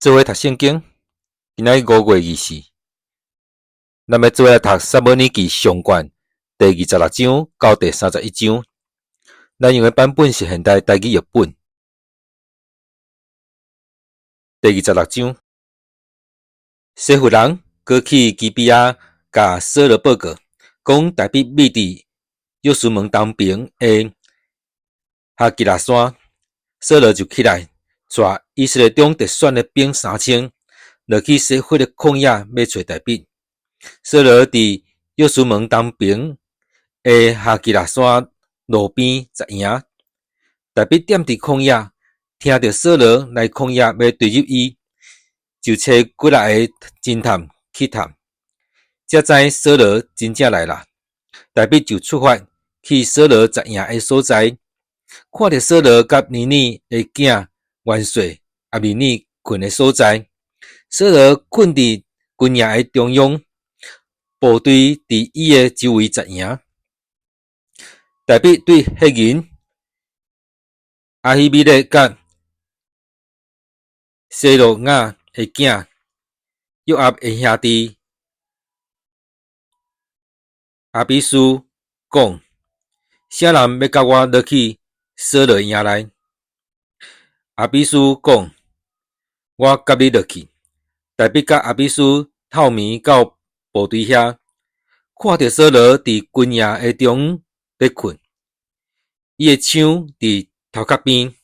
做伙讀聖經，今仔日5月24，咱欲做伙來讀撒母耳記上卷第二十六章到第三十一章。咱用的版本是現代台語譯本。第二十六章，西弗人閣去基比亞，共掃羅報告，講大衛覕佇約書門東爿的哈基拉山，掃羅就起來，帶以色列中特選的兵三千，落去西弗的曠野欲揣大衛。掃羅佇約書門東爿的哈基拉山路邊紮營。大衛踮佇曠野，聽著掃羅來曠野欲追入伊，就差幾若个偵探去探，才知掃羅真正來啦。大衛就出發去掃羅紮營的所在，看著掃羅佮尼珥的囝元帥押尼珥睏的所在。掃羅睏佇軍營的中央，部隊佇伊的周圍紮營。大衛對赫人亞希米勒佮西魯雅的囝約押的兄弟亞比篩講：啥人欲佮我落去掃羅營內？亞比篩講：我佮你落去。大衛佮亞比篩透暝到部隊遐，看著掃羅佇軍營的中央咧睏，伊的槍佇頭殼邊，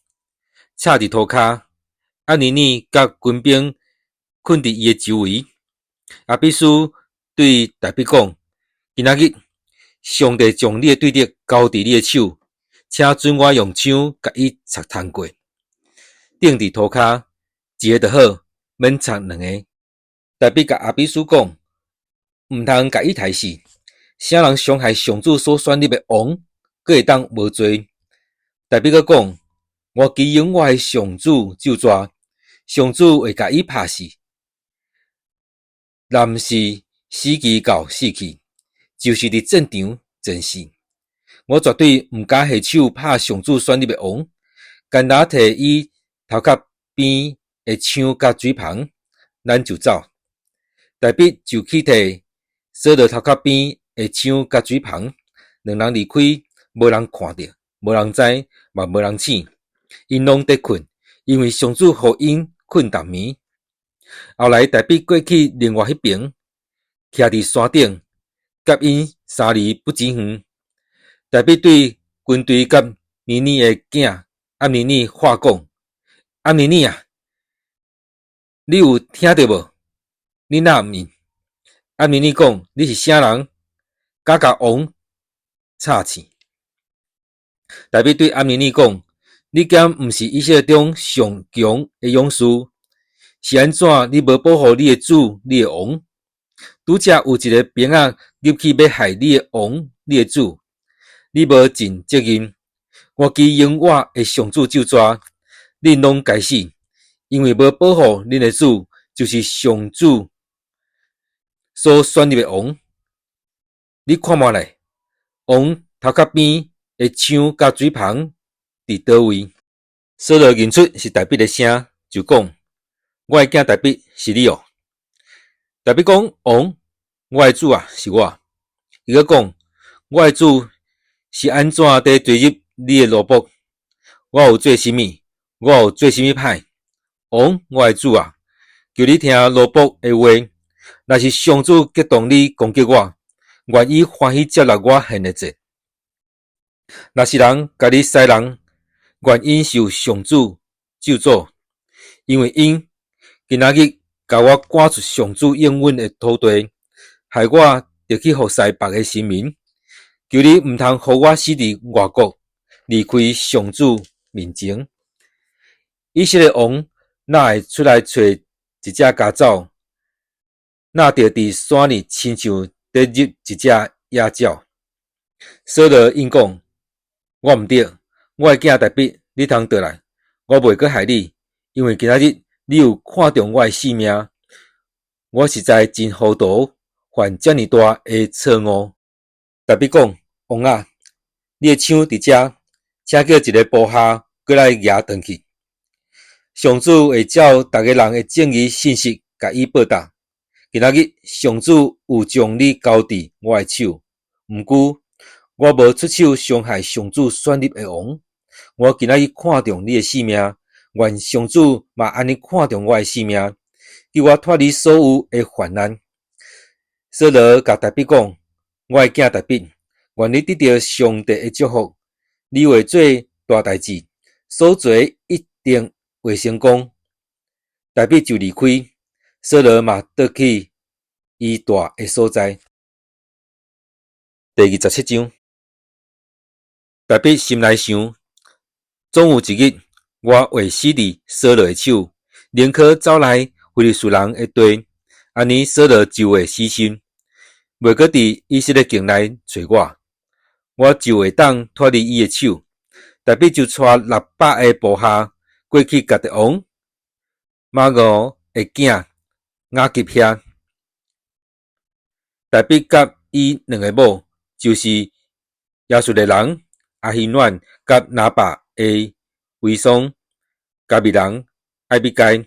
插佇塗跤。押尼珥佮軍兵睏佇伊的周圍。亞比篩對大衛講：今仔日上帝將你的對敵交佇你的手，請准我用槍共伊插穿過，釘佇塗跤，一个就好，免插兩个。大衛共亞比篩講：毋通共伊刣死，啥人傷害上主所選立的王，閣會當無罪？大衛閣講：我祈用我的上主咒詛，上主會共伊拍死，若毋是死期到死去，就是佇戰場戰死。我絕對毋敢下手拍上主選立的王，干焦提伊頭殼邊的槍佮水捧，咱就走。大衛就去提掃羅頭殼邊的槍佮水捧，兩人離開，無人看著，無人知，嘛無人醒，𪜶攏佇睏，因為上主予𪜶睏逐暝。後來大衛過去另外彼爿，徛佇山頂，佮𪜶三里不幾遠。大衛對軍隊佮尼珥的囝押尼珥話講：押尼珥啊，你有聽著無？你若毋應？押尼珥講：你是啥人？敢共王吵醒？大衛對押尼珥講：你敢毋是以色列中上強的勇士？是按怎你無保護你的主、你的王？拄才有一个兵仔入去欲害你的王、你的主，你無盡責任。我祈用我的上主咒詛，恁攏該死，因為無保護恁的主，就是上主所選立的王。你看覓咧，王頭殼邊的槍佮水捧佇佗位？掃羅認出是大衛的聲，就講：我的囝大衛是你哦。大衛講：王，我的主啊，是我。伊閣講：我的主是按怎佇追入你的奴僕？我有做啥物？我有做啥物歹？王，我的主啊，求你聽奴僕的話。若是上主激動你攻擊我，願伊歡喜接納我獻的祭。若是人共你使人，願𪜶受上主咒詛，因為𪜶今仔日共我趕出上主應允的土地，害我著去服侍別个神明。求你毋通予我死佇外國，離開上主面前。以色列王哪會出來揣一隻家走？若著佇山裡親像佇入一隻野鳥？掃羅應講：我毋對，我的囝大衛，你通倒來，我袂閣害你，因為今仔日你有看重我的性命。我實在真糊塗，犯遮爾大的錯誤。大衛講：王啊，你的槍佇遮，請叫一个部下閣來夯轉去。上主會照逐个人的正義信實共伊報答。今仔日上主有將你交佇我的手，毋過我無出手傷害上主選立的王。我今仔日看重你的性命，願上主嘛按呢看重我的性命，救我脫離所有的患難。掃羅共大衛講：我的囝大衛，願你得著上帝的祝福，你會做大代誌，所做一定會成功。大衛就離開，掃羅嘛倒去伊蹛的所在。第27章，大衛心內想：總有一日，我會死佇掃羅的手，寧可走來非利士人的地，按呢掃羅就會死心，袂閣佇以色列境內揣我，我就會當脫離伊的手。大衛就帶600个部下過去迦特王瑪俄的囝亞吉遐。大衛佮伊兩个某，就是耶斯列人亞希暖佮拿八的遺孀迦密人艾比該，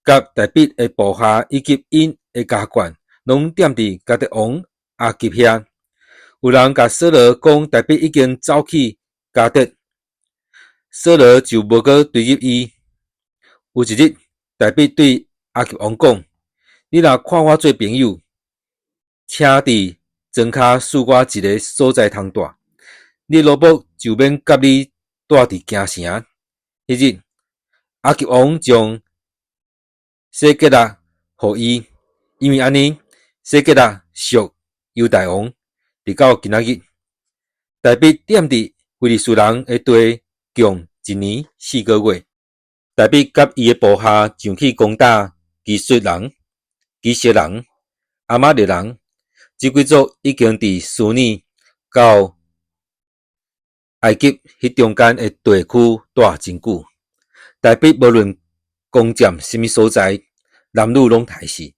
佮大衛的部下以及𪜶的家眷，攏踮佇迦特王亞吉遐。有人共掃羅講，大衛已經走去迦特，掃羅就無閣追入伊。有一日，大衛對亞吉王講：你若看我做朋友，請佇莊跤賜我一个所在通蹛，你奴僕就免佮你蹛佇京城。彼日，亞吉王將洗革辣予伊，因為按呢，洗革辣屬猶大王，直到今仔日。大衛踮佇非利士人的地共一年四个月。大衛佮伊的部下上去攻打基述人、基色人、亞瑪力人，這幾族已經佇書珥到埃及彼中間的地區蹛真久。大衛無論攻佔啥物所在，男女攏刣死，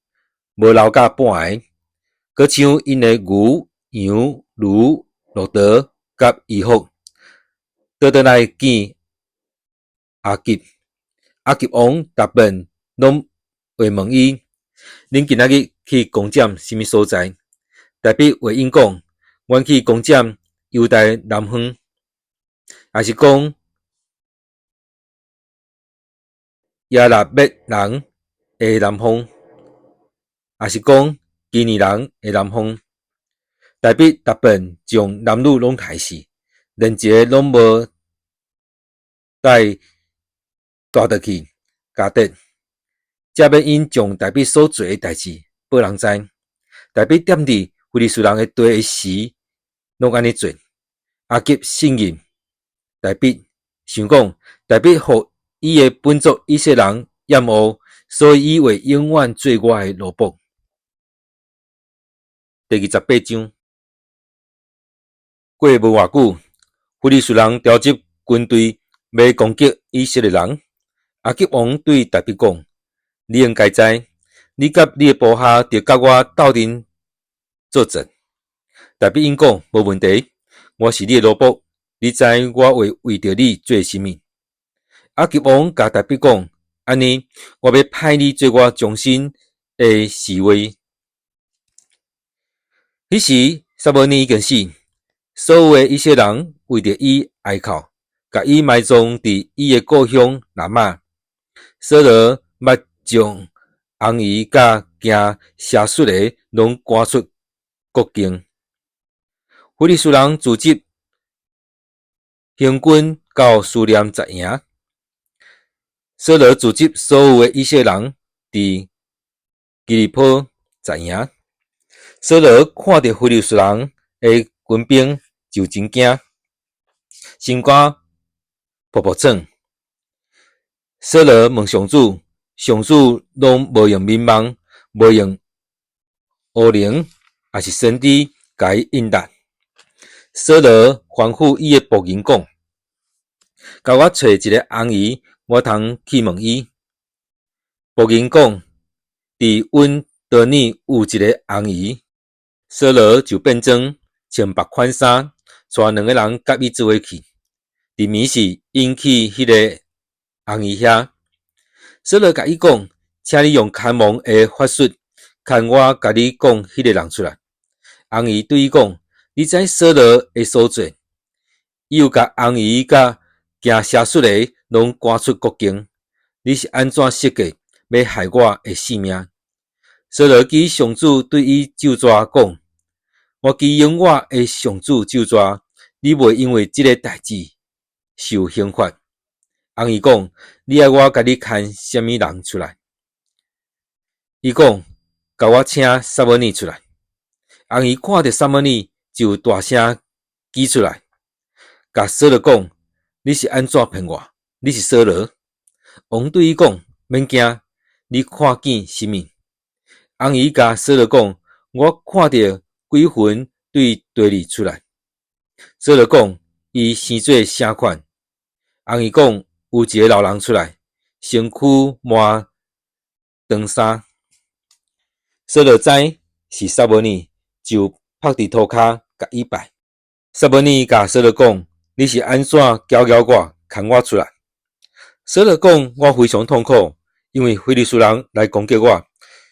無留甲半个。閣搶𪜶的牛、羊、驢、駱駝佮衣服，倒轉來見亞吉。亞吉王逐遍攏會問伊：恁今仔日去攻佔啥物所在？大衛回應講：阮去攻佔猶大南方，抑是講耶辣篾人的南方，抑是講基尼人的南方。大衛逐遍將男女攏刣死，連一个攏無帶帶倒去迦特，才免𪜶將大衛所做的代誌報人知。大衛踮佇非利士人的地的時，攏按呢做。亞吉信任大衛，想講大衛予伊的本族以色列人厭惡，所以伊會永遠做我的奴僕。第28章，過無偌久，非利士人調集軍隊欲攻擊以色列人。亞吉王對大衛講：你應該知，你佮你的部下著佮我鬥陣作戰。大衛應講：無問題，我是你的奴僕，你知我會為著你做啥物。亞吉王共大衛講：按呢，我欲派你做我終身的侍衛。彼時，撒母耳已經死，所有的以色列人為著伊哀哭，共伊埋葬佇伊的故鄉拉瑪。掃羅捌將紅衣佮行邪術的攏趕出國境。非利士人組織行軍到書念紮營。掃羅組織所有的以色列人佇基利波紮營。掃羅看著非利士人的軍兵就真驚，心肝噗噗轉。掃羅問上主，上主攏無用眠夢，無用烏靈，抑是先知共伊應答。掃羅吩咐伊的僕人講：共我揣一个紅衣，我通去問伊。僕人講：佇隱多爾有一个紅衣。掃羅就變裝穿別款衫，帶兩个人佮伊做伙去。佇暝時，𪜶去彼个紅衣遐，掃羅共伊講：請你用牽亡的法術，牽我共你講彼个人出來。紅衣對伊講：你知掃羅的所做，伊有共紅衣佮行邪術的攏趕出國境。你是按怎設計欲害我的性命？掃羅記上主對伊咒詛講：我記用我的上主咒詛，你袂因為這个代誌受刑罰。紅衣講：你愛我共你牽啥物人出來？伊講：共我請撒母耳出來。紅衣看著撒母耳，就大聲舉出來，共掃羅講：你是按怎騙我？你是掃羅？王對伊講：免驚，你看見啥物？紅衣共掃羅講：我看著鬼魂對地裡出來。掃羅講：伊生做啥款？紅衣講：有一个老人出來，身軀麻長衫。掃羅知是撒母耳，就伏佇塗跤共伊拜。撒母耳共掃羅講：你是按怎攪擾我，牽我出來？掃羅講：我非常痛苦，因為非利士人來攻擊我，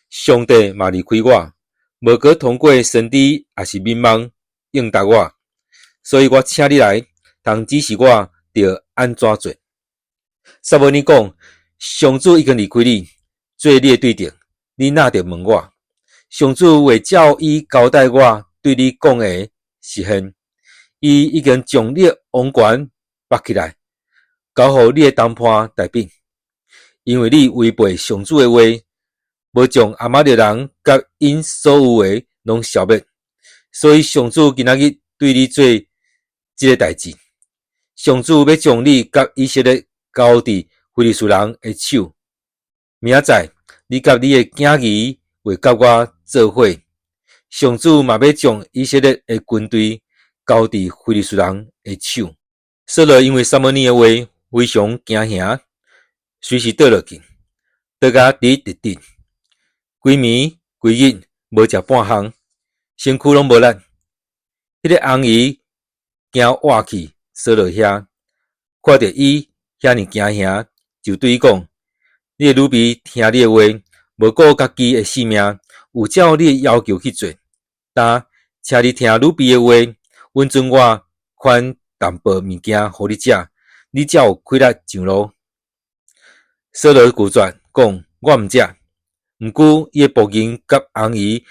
上帝嘛離開我，無閣通過先知抑是冥夢應答我，所以我請你來，通指示我著按怎做。撒母耳講：上主已經離開你，做你的對敵，你哪著問我？上主話照伊交代我對你講的實現，伊已經將你的王權縛起來，交予你的同伴大衛，因為你違背上主的話，無將亞瑪力人佮𪜶所有的攏消滅，所以上主今仔日對你做這个代誌。上主欲將你佮以色列交佇非利士人的手。明仔載，你佮你的囝兒會佮我做伙。上主嘛欲將以色列的軍隊交佇非利士人的手。掃羅因為撒母耳的話非常驚嚇，隨時倒落去，倒甲直直直，規暝規日無食半項，身軀攏無力。彼个紅衣行倚去掃羅遐，看著伊遐爾驚嚇，就對伊講：你的女婢聽你的話，無顧家己的性命，有照你的要求去做。今請你聽女婢的話，允准我牽淡薄物件予你食，你才有氣力上路。掃羅拒絕講：我毋食。毋過伊的僕人佮紅衣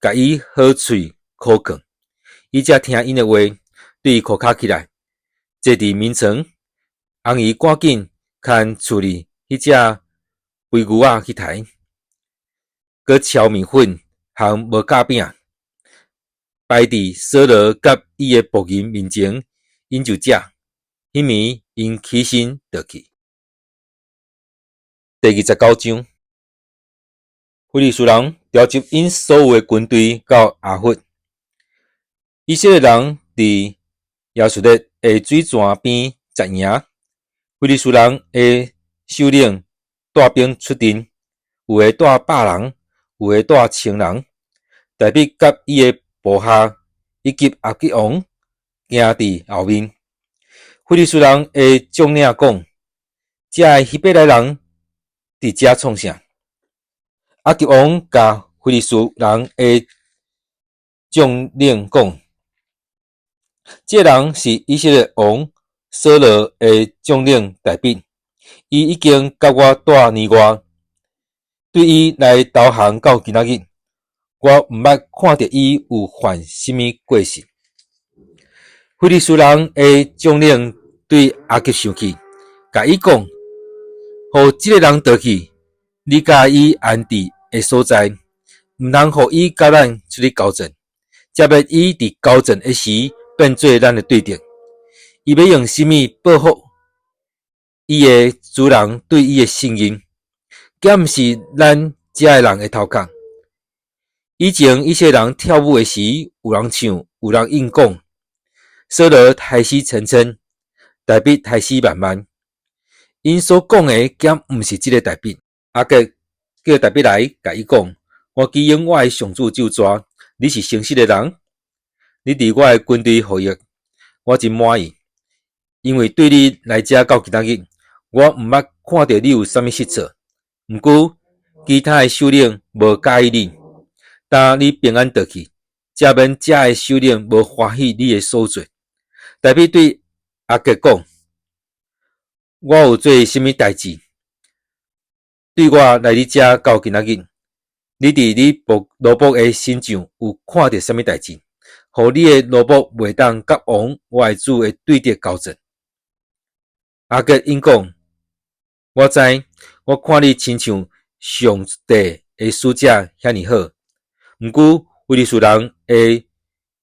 共伊好喙苦勸，伊才聽𪜶的話，對褲跤起來，坐佇眠床。紅衣趕緊牽厝裡彼隻肥牛仔去刣，閣敲麵粉和無酵餅，擺佇掃羅佮伊的僕人面前，𪜶就食。彼暝𪜶起身倒去。第29章，非利士人調集𪜶所有的軍隊到亞弗。以色列人佇耶斯列的水泉邊紮營。非利士人的首領帶兵出陣，有的帶百人，有的帶千人。大衛佮伊的部下以及亞吉王行佇後面。非利士人的將領講：這个希伯來人佇遮創啥？亞吉王共非利士人的將領講：這个人是以色列王掃羅的將領大衛，伊已經佮我蹛年外，對伊來投降到今仔日，我毋捌看著伊有犯啥物過失。非利士人的將領對亞吉生氣，共伊講：予這个人倒去，你共伊安置的所在，毋通予伊佮咱出去交戰，才免伊佇交戰的時變做咱的對敵。伊欲用啥物報復伊的主人對伊的信任，敢毋是咱遮的人的頭殼？以前以色列人跳舞的時，有人唱，有人應講：掃羅刣死千千，大衛刣死萬萬。𪜶所講的，敢毋是這个大衛？亞吉叫大衛來，共伊講：我記用我的上主咒詛，你是誠實的人，你佇我的軍隊服役，我真滿意，因為對你來遮到今仔日，我毋捌看著你有啥物失錯。毋過其他的首領無佮意你，今你平安倒去，才免遮的首領無歡喜你的所做。大衛對亞吉講：我有做啥物代誌？對我來你遮到今仔日，你佇你僕奴僕的身上有看著啥物代誌，予你的奴僕袂當佮王我的主的對質交戰？亞吉應講：我知，我看你親像上帝的使者遐爾好。毋過非利士人的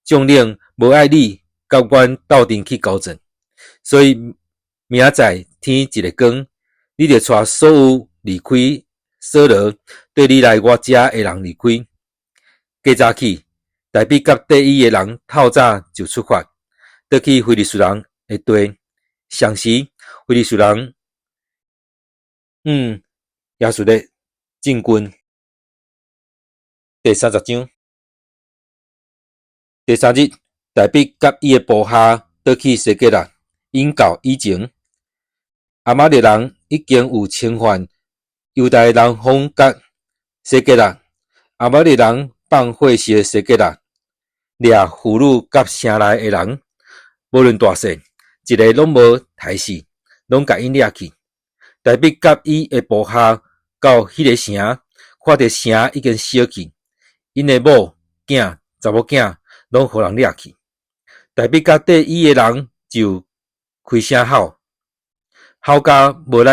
將領無愛你佮阮鬥陣去交戰，所以明仔載天一下光，你著帶所有離開掃羅綴你來我遮的人離開。過早起，大衛佮綴伊的人透早就出發，倒去非利士人的地。雙時，非利士人向耶律列進軍。第30章，第三日，大衛佮伊的部下倒去西格拉，𪜶到以前，亞瑪力人已經有侵犯猶大南方佮西格拉。亞瑪力人放火燒西格拉，掠婦女佮城內的人，無論大細，一个攏無刣死，攏共𪜶掠去。大衛佮伊的部下到彼个城，看著城已經燒去，𪜶的某囝、查某囝攏予人掠去。大衛佮綴伊的人就開聲吼，吼甲無力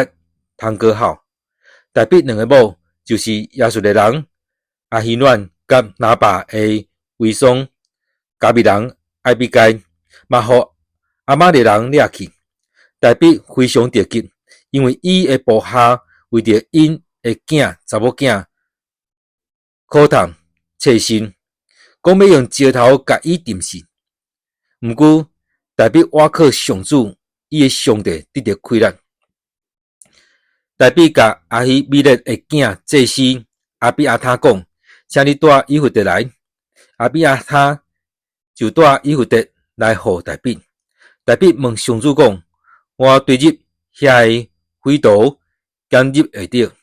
通閣吼。大衛兩个某就是耶律列人亞希暖佮拿八的遺孀迦密人亞比該，嘛予亞瑪力人掠去。大衛非常著急，因為伊的部下為著𪜶的囝、查某囝苦痛切身，講欲用石頭共伊擲死。毋過大衛倚靠上主，伊的上帝得著氣力。大衛共亞希米勒的囝祭司亞比亞他講：請你帶以弗得來。亞比亞他就帶以弗得來予大衛。大衛問上主講：我追入遐个匪徒，敢入會著？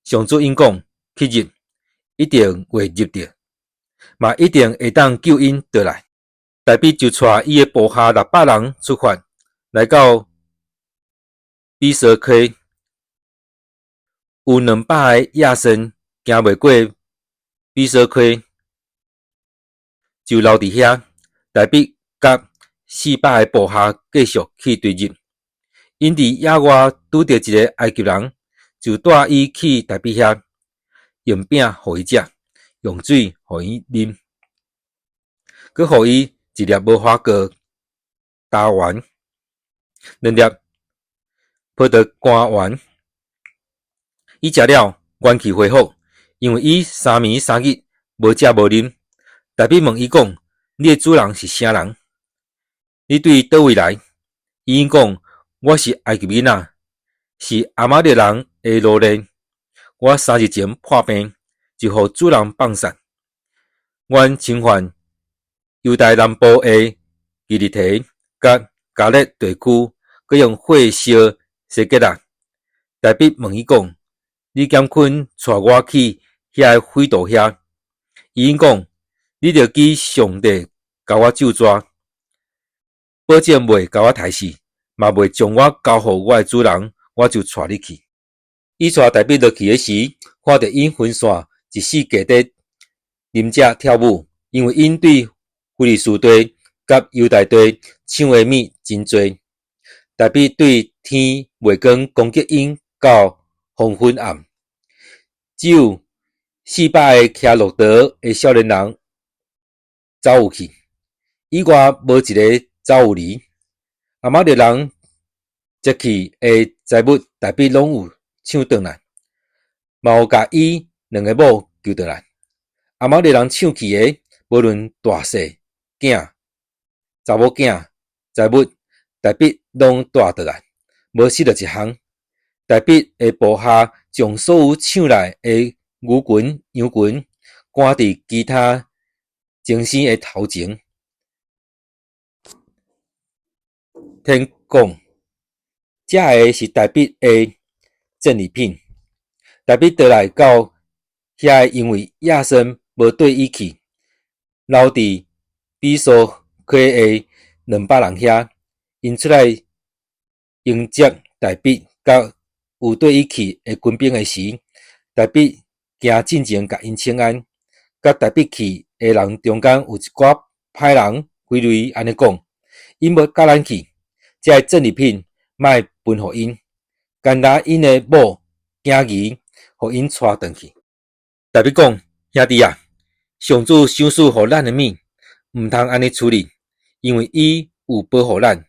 上主應講：去入，一定會入著，嘛一定會當救𪜶倒來。大衛就帶伊的部下600人出發，來到比索溪，有200个亞森行袂過比索溪，就留佇遐。大衛佮400个部下繼續去追入。𪜶佇野外拄著一个埃及人，就帶伊去大衛遐，用餅予伊食，用水予伊啉，閣予伊一粒無花果焦丸，兩粒葡萄乾丸。伊食了，元氣恢復，因為伊三暝三日無食無啉。大衛問伊講：你的主人是啥人？你對佗位來？伊應講：我是埃及囡仔，是亞瑪力人的奴隸。我3日前破病，就予主人放殺。阮侵犯猶大南部的基立提佮迦勒地區，閣用火燒西格拉。大衛問伊講：你敢肯帶我去遐个匪徒遐？伊應講：你著記上帝共我咒詛，保證袂共我刣死，嘛袂將我交予我的主人，我就帶你去。伊帶大衛落去的時，看著𪜶分散一四界佇啉食跳舞，因為𪜶對非利士地佮猶大地搶的物真濟。大衛對天未光攻擊𪜶到黃昏暗，只有400个騎駱駝的少年人走有去，以外無一个走有離。亞瑪力人劫去的財物，大衛攏有搶轉來，嘛有共伊兩个某救轉來。亞瑪力人搶去的，無論大細、囝、查某囝、財物，大衛攏帶轉來，無失著一項。大衛的部下將所有搶來的牛群、羊群，趕佇其他精生的頭前。天講，這个是大衛的戰利品。大衛倒來到遐，因為亞森無綴伊去，留佇比梭溪的200人遐。𪜶出來迎接大衛佮有綴伊去的軍兵的時，大衛行進前共𪜶請安。佮大衛去的人中間有一寡歹人非論按呢講：𪜶無佮咱去，這个戰利品莫分予𪜶，干焦𪜶的某囝兒，予𪜶帶轉去。大衛講：兄弟啊，上主賞賜予咱的物，毋通按呢處理，因為伊有保護咱，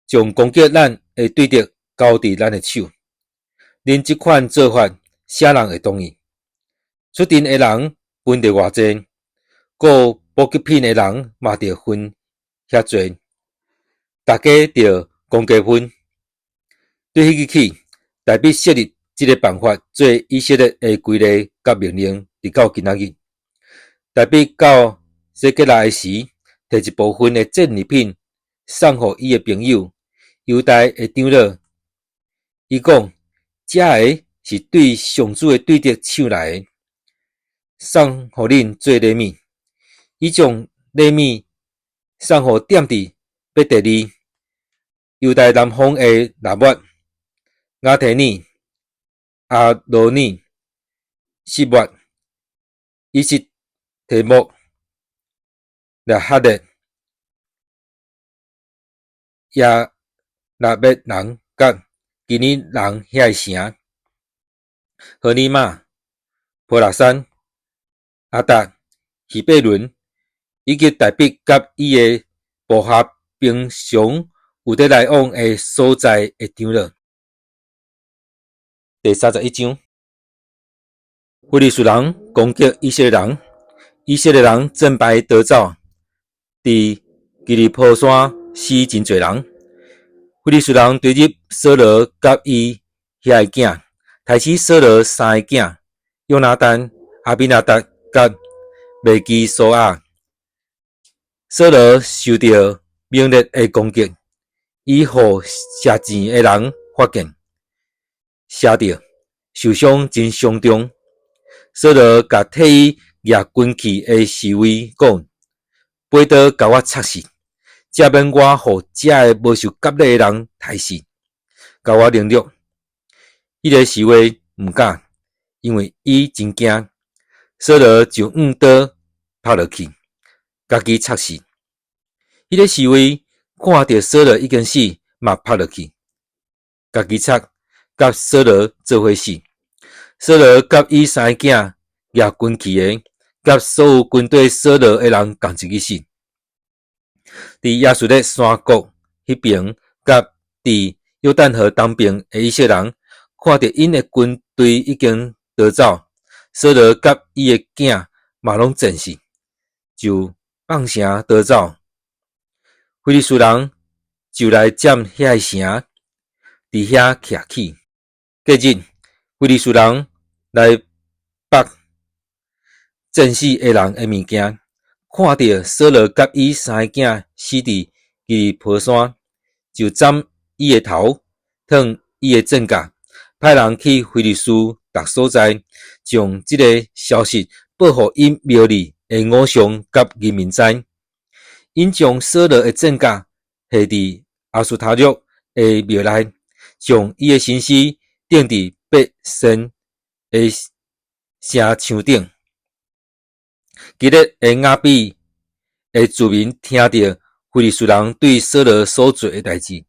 將攻擊咱的對敵交佇咱的手。恁這款做法，啥人會同意？出陣的人分著偌濟，顧補給品的人嘛著分遐濟，大家著公家分。對彼日起，大衛設立這个辦法做以色列的規例佮命令，直到今仔日。大衛到西結拉的時，提一部分的戰利品送予伊的朋友猶大的長老。伊講：這个是對上主的對敵搶來的，送予恁做禮物。伊將禮物送予踮佇伯特利、猶大南方的喇抹、雅提耳、亞羅耳、實抹、以實提莫、列哈列、耶辣篾人佮基尼人遐个城，何利瑪、波拉山、亞達、希伯崙，以及大衛佮伊的部下平常有佇來往的所在的長老。第31章，非利士人攻擊以色列人，以色列人戰敗逃走，佇基利波山死真濟人。非利士人追入掃羅佮伊遐个囝，刣死掃羅三个囝：約拿單、亞比拿達佮米基掃亞。掃羅受著猛烈的攻擊，伊予射箭的人發現，射著，受傷真傷重。掃羅共替伊攑軍器的侍衛講：拔刀共我插死，才免我予這个無受割禮的人刣死，共我凌辱。彼个侍衛毋敢，因為伊真驚。掃羅就用刀拍落去，家己插死。彼个侍衛看著掃羅已經死，嘛拍落去，家己插，佮掃羅做伙死。掃羅佮伊三个囝攑軍器的，佮所有跟綴掃羅的人仝一去死。佇耶斯列山谷彼爿，佮佇約旦河東爿的以色列人，看著𪜶的軍隊已經逃走，掃羅佮伊的囝嘛攏戰死，就放城逃走。非利士人就來佔遐个城，佇遐徛起。隔日，非利士人來縛戰死的人的物件，看著掃羅佮伊三个囝死佇基利波山，就斬伊的頭，褪伊的戰甲，派人去非利士逐所在，將這个消息報予𪜶廟裡的偶像佮人民知。𪜶將掃羅的戰甲下佇亞斯他錄的廟內，將伊的身屍釘佇伯善的城牆頂。基列的雅比的住民聽著非利士人對掃羅所做的代誌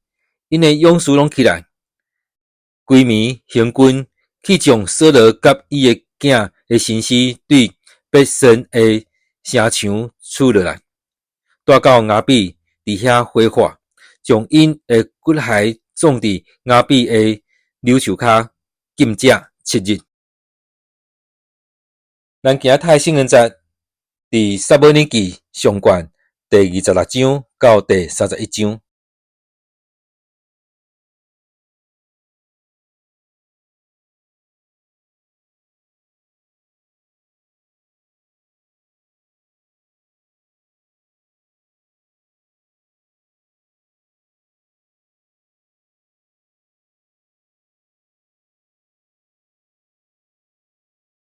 ，𪜶的勇士攏起來，規暝行軍去將掃羅佮伊的囝的身屍對伯善的城牆取落來，帶到雅比佇遐火化，將𪜶的骨骸葬佇雅比的柳樹跤，禁食7日。咱今仔讀的聖經節，佇撒母耳記上卷第26章到第31章。